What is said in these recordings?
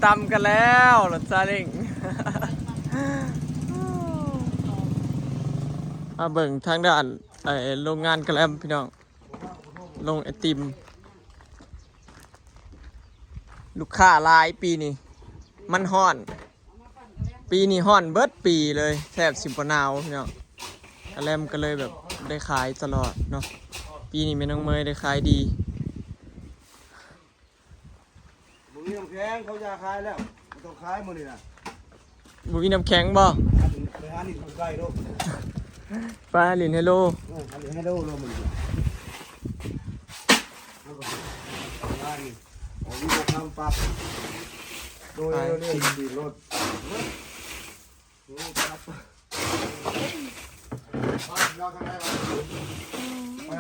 ຕຳກັນແລ້ວ ລົດຊາເລັ້ງ. ມາເບິ່ງທາງດ້ານ ໄອ້ ໂຮງງານກະແລັມພີ່ນ້ອງ ໂຮງໄອຕິມ ລູກຄ້າຫຼາຍປີນີ້ ມັນຮ້ອນ. ປີນີ້ຮ້ອນເບິດປີເລີຍ ແທບຊິບໍ່ໜາວພີ່ນ້ອງ. ກະແລັມກໍເລີຍແບບໄດ້ຂາຍຕະຫຼອດເນາະ. ປີນີ້ແມ່ນ້ອງເມຍໄດ້ຂາຍດີ. ບໍ່ມີນ້ຳແຂງ ເຂົາຢາກຂາຍແລ້ວ ບໍ່ຕ້ອງຂາຍມື້ນີ້ນະ. ບໍ່ມີນ້ຳແຂງບໍ່? ໄປຫາຫຼິ້ນໄກໂລດ ໄປຫາຫຼິ້ນໄຮໂລ ເອີ ຫາຫຼິ້ນໄຮໂລໂລດມື້ນີ້. ເຮົາກໍຫານີ້ ເອົາວິດີໂອທຳປັບ ໂດຍເລື່ອງຂີ່ລົດ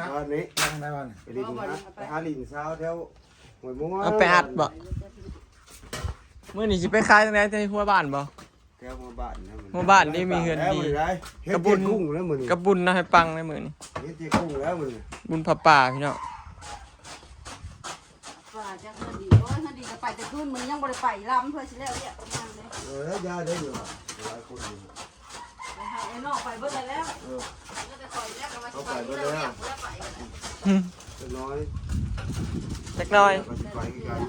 ຕອນນີ້ ໄປຫຼິ້ນນະ ໄປຫາຫຼິ້ນສາວແຖວຫ້ວຍມ່ວນ. ເອົາໄປອັດບໍ່? ມື້ນີ້ຊິໄປຂາຍທາງໃດ ທີ່ຫົວບ້ານບໍ່? ແຖວຫົວບ້ານນະ ຫົວບ້ານນີ້ມີເຮືອນດີ ເຮັດ ກັບບຸນ ເຮັດເຈ້ກຸ້ງແລ້ວມື້ນີ້ ກັບບຸນນະ ໃຫ້ປັງໃນມື້ນີ້ ເຮັດເຈ້ກຸ້ງແລ້ວມື້ນີ້ ບຸນຜ້າປ່າພີ່ນ້ອງ. ວ່າຈັກເຮືອນດີ ໂອ້ຍ ເຮືອນດີກໍໄປແຕ່ຄືນ ມື້ນີ້ຍັງບໍ່ໄດ້ໄປລຳ ເພື່ອຊິແລ້ວວຽກປະມານເດ້. ເອີ ຢ່າເດ້ ຫຼາຍຄົນຢູ່ ໄປຫາໄອ້ນ້ອງໄປເບິດແລ້ວ. ເອີ ເຫຼືອແຕ່ຂ້ອຍແລ້ວ ກໍວ່າຊິໄປຢູ່ແລ້ວ ວຽກບໍ່ໄດ້ໄປ. ຈັກໜ້ອຍ ຈັກໜ້ອຍ ກໍຊິໄປຄືກັນ.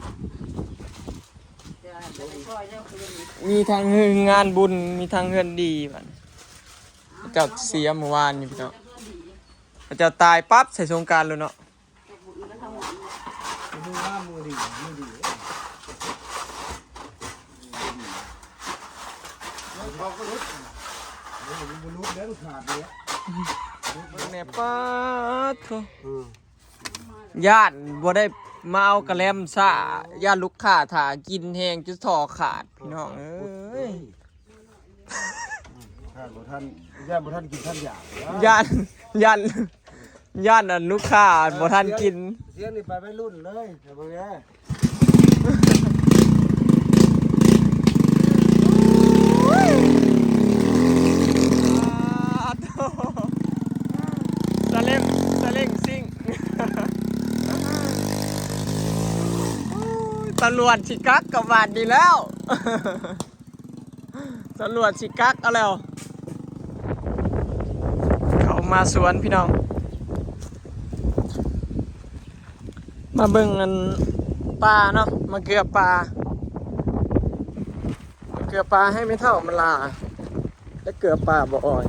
ມີທັງເຮືອນງານບຸນ ມີທັງເຮືອນດີບັດນີ້. ເຂົາເຈົ້າເສຍມື້ວານນີ້ພີ່ນ້ອງ ເຂົາເຈົ້າຕາຍປັບໃສ່ສົງການໂລດເນາະ. ເບິ່ງແດ່ ປາດໂທ້ ຢ້ານບໍ່ໄດ້ມາເອົາກະແລັມຊ້າ ຢ້ານລູກຄ້າຖ້າກິນແຮງຈົນທໍ່ຂາດ ພີ່ນ້ອງເອີຍ. ຢ້ານບໍ່ທັນ ຢ້ານບໍ່ທັນກິນທັນຢາກ ຢ້ານ ຢ້ານ ຢ້ານອັນລູກຄ້າບໍ່ທັນກິນ. ສຽງນີ້ໄປໄວລຸ້ນເລີຍ ເບິ່ງເດີ. ສາເລັ້ງ ສາເລັ້ງຊິ່ງ ໂອ້ຍ ຕຳຫຼວດຊິກັກກັບບ້ານນີ້ແລ້ວ. ຕຳຫຼວດຊິກັກເອົາແລ້ວ. ເຂົ້າມາສວນພີ່ນ້ອງ ມາເບິ່ງອັນປ່າເນາະ ມາເກືອປ່າ ມາເກືອປ່າໃຫ້ແມ່ເຖົ້າມາລາ ແລະ ເກືອປ່າບໍ່ອ່ອຍ.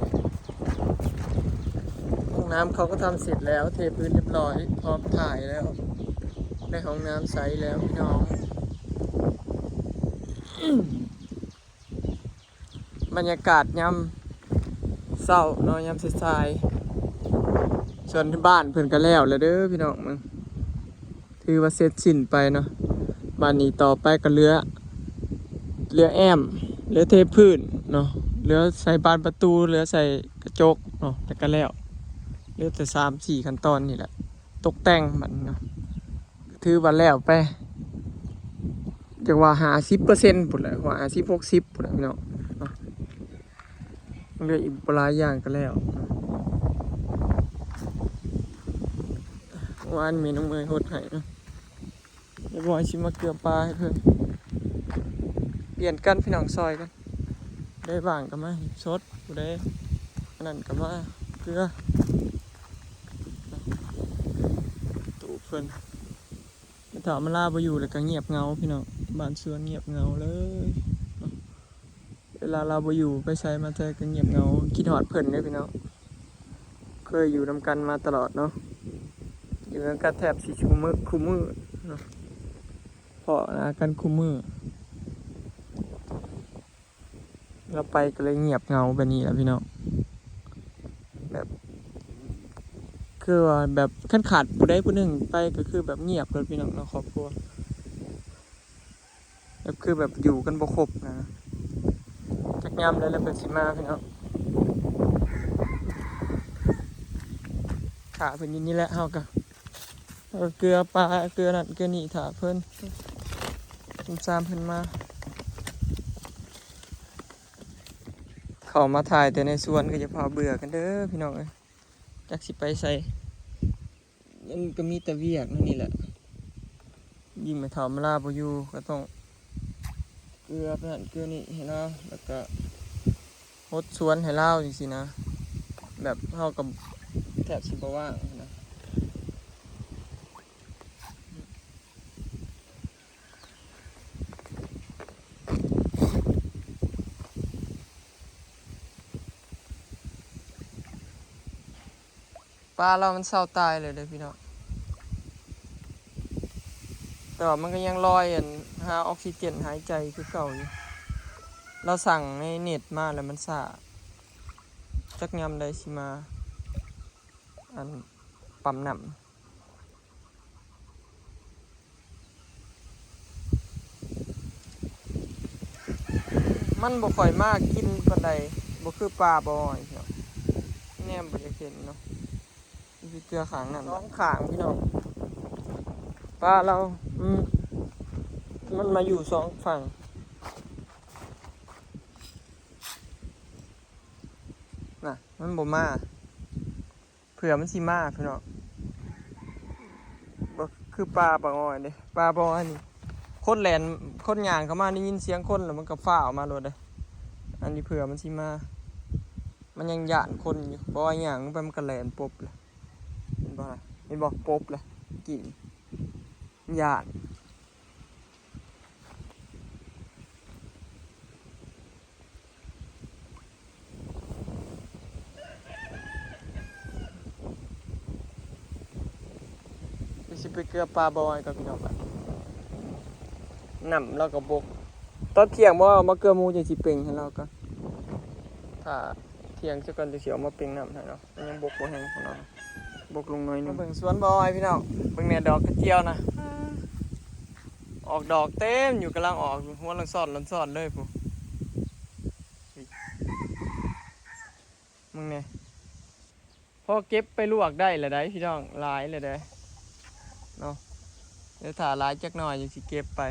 ຫ້ອງນ້ຳເຂົາກໍທຳເສັດແລ້ວ ເທພື້ນຮຽບຮ້ອຍ ພ້ອມຖ່າຍແລ້ວ ໄດ້ຫ້ອງນ້ຳໃຊ້ແລ້ວພີ່ນ້ອງ. ບັນຍາກາດຍາມເຊົ້າເນາະ ຍາມສາຍໆ ສ່ວນບ້ານເພິ່ນກໍແລ້ວແລ້ວເດີພີ່ນ້ອງ ເບິ່ງ ຖືວ່າເສັດສິ້ນໄປເນາະ. ບາດນີ້ຕໍ່ໄປກໍເຫຼືອ ເຫຼືອແອ້ມ ເຫຼືອເທພື້ນເນາະ ເຫຼືອໃສ່ບານປະຕູ ເຫຼືອໃສ່ກະຈົກເນາະ ແລ້ວກໍແລ້ວ. ເຫຼືອແຕ່ສາມສີ່ຂັ້ນຕອນນີ້ແຫຼະ ຕົກແຕ່ງບັດນີ້ເນາະ. ຖືວ່າແລ້ວໄປ ຈັກວ່າຫ້າສິບເປີເຊັນພຸ້ນແຫຼະ ຫ້າສິບ ຫົກສິບພຸ້ນແຫຼະພີ່ນ້ອງເນາະ. ເຫຼືອອີກບໍ່ຫຼາຍຢ່າງກໍແລ້ວ. ວານແມ່ນ້ອງເມຍຫົດໃຫ້ເນາະ ດຽວບອຍຊິມາເກືອປ່າໃຫ້ເພິ່ນ ປ່ຽນກັນພີ່ນ້ອງ ຊ່ອຍກັນ. ໄດ້ຫວ່າງກໍມາເຮັດສົດ ຜູ້ໃດອັນນັ້ນກໍມາເກືອ ຕູ້ເພິ່ນ. ແມ່ເຖົ້າມາລາບໍ່ຢູ່ແລ້ວກໍງຽບເຫງົາພີ່ນ້ອງ ບ້ານສວນງຽບເຫງົາເລີຍເນາະ. ເວລາລາວບໍ່ຢູ່ໄປໃສມາໃສກໍງຽບເຫງົາ ຄິດຮອດເພິ່ນເດ້ພີ່ນ້ອງ. ເຄີຍຢູ່ນຳກັນມາຕະຫຼອດເນາະ ຢູ່ນຳກັນແທບຊິຊຸມື້ ຄູ່ມື້ເນາະ ພໍ້ໜ້າກັນຄູ່ມື້. ລາວໄປກໍເລີຍງຽບເຫງົາແບບນີ້ແຫຼະພີ່ນ້ອງ ແບບ ຄືວ່າແບບຄັນຂາດຜູ້ໃດຜູ້ໜຶ່ງໄປກໍຄືແບບງຽບໂລດພີ່ນ້ອງເນາະ ຄອບຄົວ ແບບຄືແບບຢູ່ກັນບໍ່ຄົບນະ. ຈັກຍາມໃດລາວກໍຊິມາພີ່ນ້ອງ ຖ້າເພິ່ນຢູ່ນີ້ແຫຼະ ເຮົາກໍ ເອີ ເກືອປ່າເກືອນັ້ນເກືອນີ້ຖ້າເພິ່ນ ຊາມເພິ່ນມາ. ເຂົ້າມາຖ່າຍແຕ່ໃນສວນກໍຢ່າພາວເບື່ອກັນເດີພີ່ນ້ອງເອີຍ ຈັກຊິໄປໃສ ມັນກໍມີແຕ່ວຽກນັ້ນນີ້ແຫຼະ. ຍິ່ງແມ່ເຖົ້າມາລາບໍ່ຢູ່ກໍຕ້ອງ ເກືອໄປຫັ້ນເກືອນີ້ໃຫ້ລາວ ແລ້ວກໍຫົດສວນໃຫ້ລາວຈັ່ງຊີ້ນະ ແບບເຮົາກໍແທບຊິບໍ່ວ່າງນະ. ປາລາວມັນເຊົາຕາຍແລ້ວເດ້ພີ່ນ້ອງ ແຕ່ວ່າມັນກໍຍັງລອຍ ອັນ ຫາອອກຊີເຈນຫາຍໃຈຄືເກົ່າຢູ່. ລາວສັ່ງໃນເນັດມາແລ້ວມັນຊ້າ ຈັກຍາມໃດຊິມາ ອັນ ປ້ຳນ້ຳ. ມັນບໍ່ຄ່ອຍມາກິນປານໃດ ບໍ່ຄືປາບໍ່ອ້ອຍເນາະ ແນມບໍ່ຢາກເຫັນເນາະ. ມີເກືອຂ້າງນັ້ນ ສອງຂ້າງພີ່ນ້ອງ ປາລາວ ອືມ ມັນມາຢູ່ສອງຝັ່ງນະ ມັນບໍ່ມາ. ເຜື່ອມັນຊິມາພີ່ນ້ອງ ບໍ່ຄືປາປາງອອຍເດ້. ປາປາງອອຍນີ້ ຄົນແລ່ນ ຄົນຍ່າງເຂົ້າມາໄດ້ຍິນສຽງຄົນແລ້ວມັນກໍຟ້າວມາໂລດເດ້. ອັນນີ້ເຜື່ອມັນຊິມາ ມັນຍັງຢ້ານຄົນຢູ່ ບໍ່ວ່າຍ່າງໄປມັນກໍແລ່ນປົບເລີຍ. ເຫັນບໍ່ລະ ເຫັນບໍ່ ປົບເລີຍ ກິນ ຢ້ານ. ຊິໄປເກືອປາບໍ່ອ້ອຍກ່ອນພີ່ນ້ອງ ນ້ຳລາວກໍບົກ. ຕອນທ່ຽງບໍ່ເອົາມາເກືອໝູ ຈັ່ງຊິເປັ່ງໃຫ້ລາວກ່ອນ ຖ້າທ່ຽງຊະກ່ອນ ຈັ່ງຊິເອົາມາເປັ່ງນ້ຳໃຫ້ເນາະ. ມັນຍັງບົກບໍ່ແຮງຂະໜາດ ບົກລົງໜ້ອຍໜຶ່ງ. ມາເບິ່ງສວນບໍ່ອ້ອຍພີ່ນ້ອງ ເບິ່ງແດ່ດອກກະຈຽວນະ ອອກດອກເຕັມຢູ່ ກຳລັງອອກ ຫົວລອນຊອນລອນຊອນເລີຍພຸ້ນ ເບິ່ງແດ່. ພໍເກັບໄປລວກໄດ້ແລ້ວໃດ໋ພີ່ນ້ອງ ຫຼາຍແລ້ວໃດເນາະ. ດຽວຖ້າຫຼາຍຈັກໜ້ອຍຈັ່ງຊິເກັບໄປ.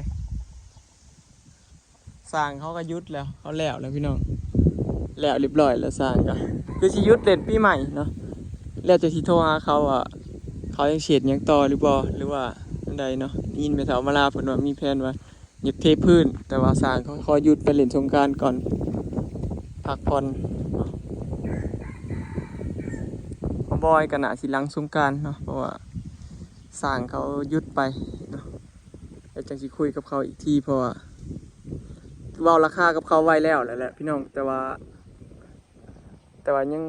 ຊ່າງເຂົາກໍຢຸດແລ້ວ ເຂົາແລ້ວແລ້ວພີ່ນ້ອງ ແລ້ວຮຽບຮ້ອຍແລ້ວ. ຊ່າງກໍຄືຊິຢຸດເລ່ນປີໃໝ່ເນາະ ແລ້ວຈັ່ງຊິໂທຫາເຂົາວ່າ ເຂົາຍັງຊິເຮັດຫຍັງຕໍ່ຫຼືບໍ່ ຫຼືວ່າແນວໃດເນາະ. ໄດ້ຍິນແມ່ເຖົ້າມາລາເພິ່ນວ່າມີແຜນວ່າຢາກເທພື້ນ ແຕ່ວ່າຊ່າງເຂົາຂໍຢຸດໄປຫຼິ້ນສົງການກ່ອນ ພັກຜ່ອນເນາະ. ບ່າວບອຍກໍໜ້າຊິຫຼັງສົງການເນາະ ເພາະວ່າຊ່າງເຂົາຢຸດໄປເນາະ. ແລ້ວຈັ່ງຊິຄຸຍກັບເຂົາອີກທີ ເພາະວ່າເວົ້າລາຄາກັບເຂົາໄວ້ແລ້ວແຫຼະພີ່ນ້ອງ ແຕ່ວ່າ ແຕ່ວ່າຍັງ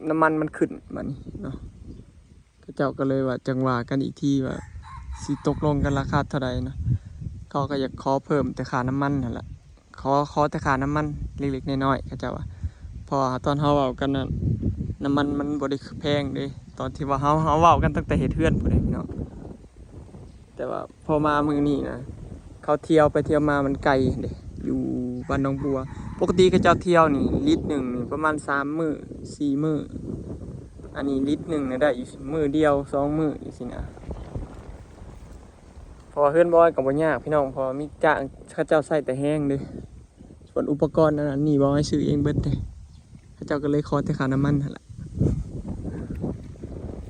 ນ້ຳມັນມັນຂຶ້ນບາດນີ້ເນາະ. ເຂົາເຈົ້າກໍເລີຍວ່າຈັ່ງວ່າກັນອີກທີວ່າຊິຕົກລົງກັນລາຄາເທົ່າໃດເນາະ. ເຂົາກໍຢາກຂໍເພີ່ມແຕ່ຄ່ານ້ຳມັນຫັ້ນລະ ຂໍ ຂໍແຕ່ຄ່ານ້ຳມັນເລັກໆນ້ອຍໆ ເຂົາເຈົ້າວ່າ. ເພາະວ່າຕອນເຮົາເວົ້າກັນນັ້ນ ນ້ຳມັນມັນບໍ່ໄດ້ແພງເດ້ ຕອນທີ່ວ່າເຮົາ ເຮົາເວົ້າກັນຕັ້ງແຕ່ເຮັດເຮືອນພຸ້ນເດ້ພີ່ນ້ອງ. ແຕ່ວ່າພໍມາມື້ນີ້ນະ ເຂົາທ່ຽວໄປທ່ຽວມາມັນໄກເດ້ ຢູ່ບ້ານໜອງບົວ. ປົກກະຕິເຂົາເຈົ້າທ່ຽວນີ້ ລິດໜຶ່ງນີ້ປະມານສາມມື້ ສີ່ມື້ ອັນນີ້ລິດໜຶ່ງນະ ໄດ້ຢູ່ມື້ດຽວ ສອງມື້ຈັ່ງຊີ້ນະ. ເພາະວ່າເຮືອນບ່າວບອຍກໍບໍ່ຍາກພີ່ນ້ອງ ເພາະວ່າມີຈ້າງ ເຂົາເຈົ້າໃຊ້ແຕ່ແຮງເດ້. ສ່ວນອຸປະກອນອັນນັ້ນນີ້ ບ່າວບອຍຊື້ເອງເບິດເດ້. ເຂົາເຈົ້າກໍເລີຍຂໍແຕ່ຄ່ານ້ຳມັນຫັ້ນລະ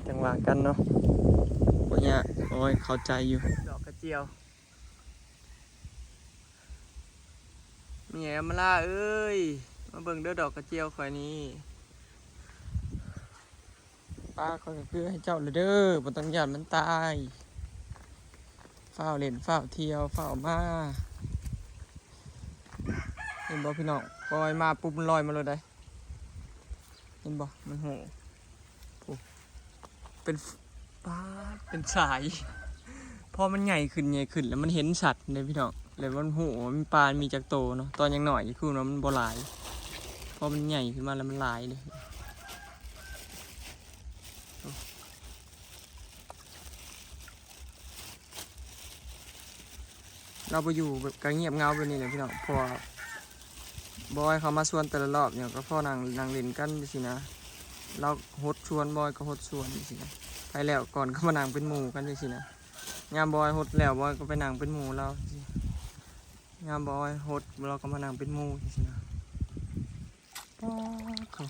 ຈັ່ງວ່າກັນເນາະ ບໍ່ຍາກ. ໂອ້ຍ ເຂົ້າໃຈຢູ່. ດອກກະຈຽວ ແມ່ອຳມາລາເອີຍ ມາເບິ່ງເດີດອກກະຈຽວຂ້ອຍນີ້. ປາຂ້ອຍກໍຄືໃຫ້ເຈົ້າແລ້ວເດີ ບໍ່ຕ້ອງຢ້ານມັນຕາຍ. ຟ້າວຫຼິ້ນ ຟ້າວທ່ຽວ ຟ້າວມາ. ເຫັນບໍ່ພີ່ນ້ອງ ປ່ອຍມາປຸບມັນລອຍມາໂລດໃດ໋. ເຫັນບໍ່ ມັນໂຫ ໂອ້ ເປັນ ປາດ ເປັນສາຍ. ພໍມັນໃຫຍ່ຂຶ້ນ ໃຫຍ່ຂຶ້ນ ແລ້ວມັນເຫັນຊັດເດ້ພີ່ນ້ອງ ແລ້ວມັນຮູ້ວ່າມີປາມີຈັກໂຕເນາະ. ຕອນຍັງນ້ອຍຄືວ່າມັນບໍ່ຫຼາຍ ພໍມັນໃຫຍ່ຂຶ້ນມາແລ້ວມັນຫຼາຍເດ້. ລາວບໍ່ຢູ່ແບບກໍງຽບເຫງົາແບບນີ້ແຫຼະພີ່ນ້ອງ ເພາະວ່າ ບອຍເຂົາມາຊວນແຕ່ລະລອບນີ້ ກໍພໍນັ່ງ ນັ່ງຫຼິ້ນກັນຈັ່ງຊີ້ນະ. ລາວຫົດຊວນ ບອຍກໍຫົດຊວນຈັ່ງຊີ້ນະ. ໃຜແລ້ວກ່ອນກໍມານັ່ງເປັນໝູ່ກັນຈັ່ງຊີ້ນະ. ຍາມບອຍຫົດແລ້ວ ບອຍກໍໄປນັ່ງເປັນໝູ່ລາວ. ຍາມບອຍຫົດ ລາວກໍມານັ່ງເປັນໝູ່ຈັ່ງຊີ້ນະ. ປາດໂທ້.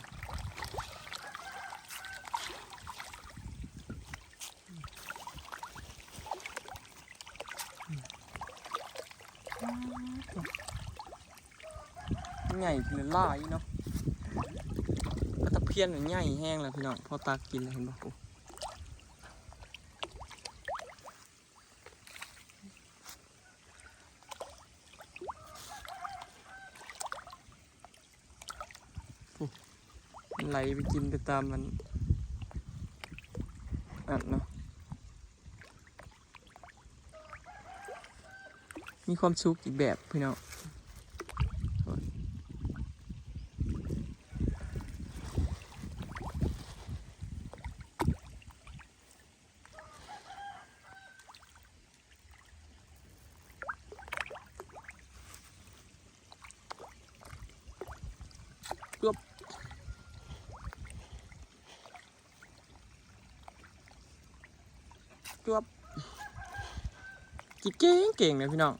ປາດໂທ້. ໃຫຍ່ຫຼາຍເນາະ. ປາຕະພຽນໃຫຍ່ແຮງແລ້ວພີ່ນ້ອງ ພໍຕັກກິນແລ້ວ ເຫັນບໍ່? ໂອ້ ໂອ້ ມັນໄຫຼໄປກິນໄປຕາມມັນ ອັນເນາະ. ມີຄວາມສຸກອີກແບບພີ່ນ້ອງ. ຈວບ ກິນເກັ່ງໆ ເດ້ພີ່ນ້ອງ.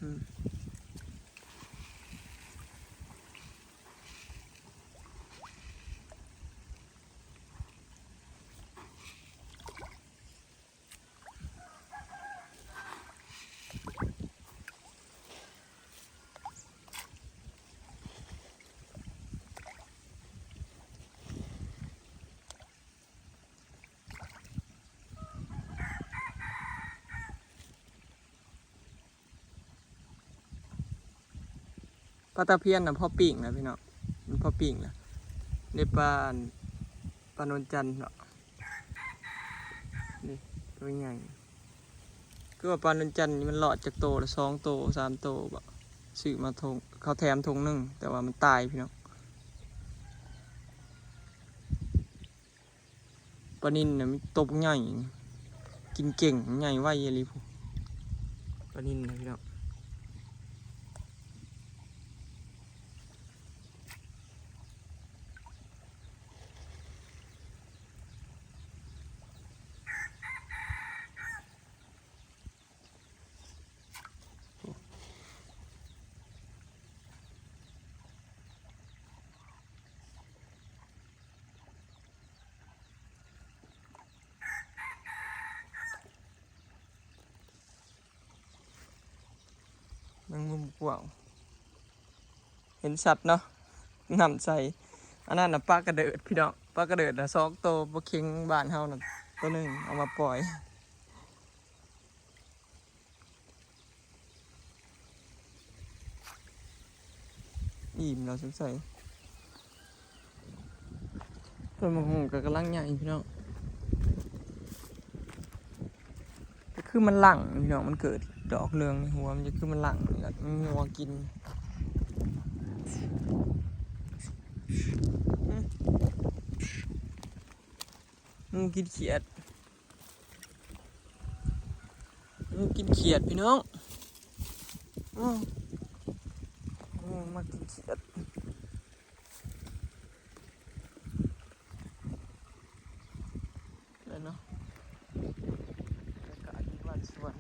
ອືມ. ປາຕະພຽນນະພໍປີ້ງແລ້ວພີ່ນ້ອງ ມັນພໍປີ້ງແລ້ວ. ໄດ້ປາ ປານວນຈັນເນາະ ນີ້ໂຕໃຫຍ່. ຄືວ່າປານວນຈັນນີ້ມັນລອດຈັກໂຕລະ ສອງໂຕ ສາມໂຕບໍ ຊື້ມາຖົງ ເຂົາແຖມຖົງໜຶ່ງ ແຕ່ວ່າມັນຕາຍພີ່ນ້ອງ. ປານິນນະມີໂຕບັກໃຫຍ່ ກິນເກັ່ງ ໃຫຍ່ໄວອີ່ຫຼີພຸ້ນ ປານິນນະພີ່ນ້ອງ. ເບິ່ງມຸມກວ້າງ ເຫັນຊັດເນາະ ນ້ຳໃສ. ອັນນັ້ນນະປາກະເດີດພີ່ນ້ອງ ປາກະເດີດນະ ສອງໂຕ ປາເຄັງບ້ານເຮົານະ ໂຕໜຶ່ງ ເອົາມາປ່ອຍ. ອີ່ມແລ້ວສົງໄສ. ຕົ້ນໝາກຫຸ່ງກໍກຳລັງໃຫຍ່ພີ່ນ້ອງ ກໍຄືມັນຫຼັ່ງພີ່ນ້ອງ ມັນເກີດດອກເຫຼືອງໃນຫົວ ມັນຈະຄືມັນຫຼັ່ງນີ້ລະ ມັນງົວກິນ ງູກິນຂຽດ ງູກິນຂຽດພີ່ນ້ອງ. ໂອ້ ງູມັກກິນຂຽດ ແລ້ວເນາະ ບັນຍາກາດຢູ່ບ້ານສວນ.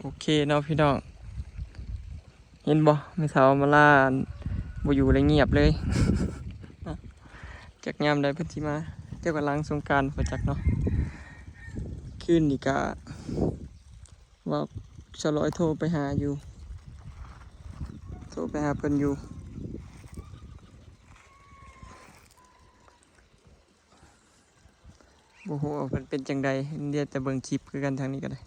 ໂອເຄເນາະພີ່ນ້ອງ ເຫັນບໍ່ ແມ່ເຖົ້າມາລາ ບໍ່ຢູ່ແລ້ວ ງຽບເລີຍ. ຈັກຍາມໃດເພິ່ນຊິມາ ຈັກວ່າຫຼັງສົງການບໍ່ຈັກເນາະ. ຄືນນີ້ກະວ່າສາວລອຍໂທໄປຫາຢູ່ ໂທໄປຫາເພິ່ນຢູ່. ບໍ່ຮູ້ວ່າເພິ່ນເປັນຈັ່ງໃດ ເຫຼືອແຕ່ເບິ່ງຄລິບຄືກັນທາງນີ້ກໍໄດ້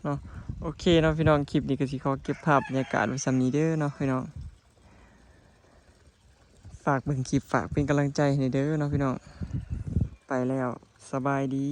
ເນາະ. ໂອເຄເນາະພີ່ນ້ອງ ຄລິບນີ້ກໍຊິຂໍເກັບພາບບັນຍາກາດໄວ້ສ່ຳນີ້ເດີເນາະພີ່ນ້ອງ. ຝາກເບິ່ງຄລິບ ຝາກເປັນກຳລັງໃຈໃຫ້ແດ່ເດີເນາະພີ່ນ້ອງ. ໄປແລ້ວ ສະບາຍດີ.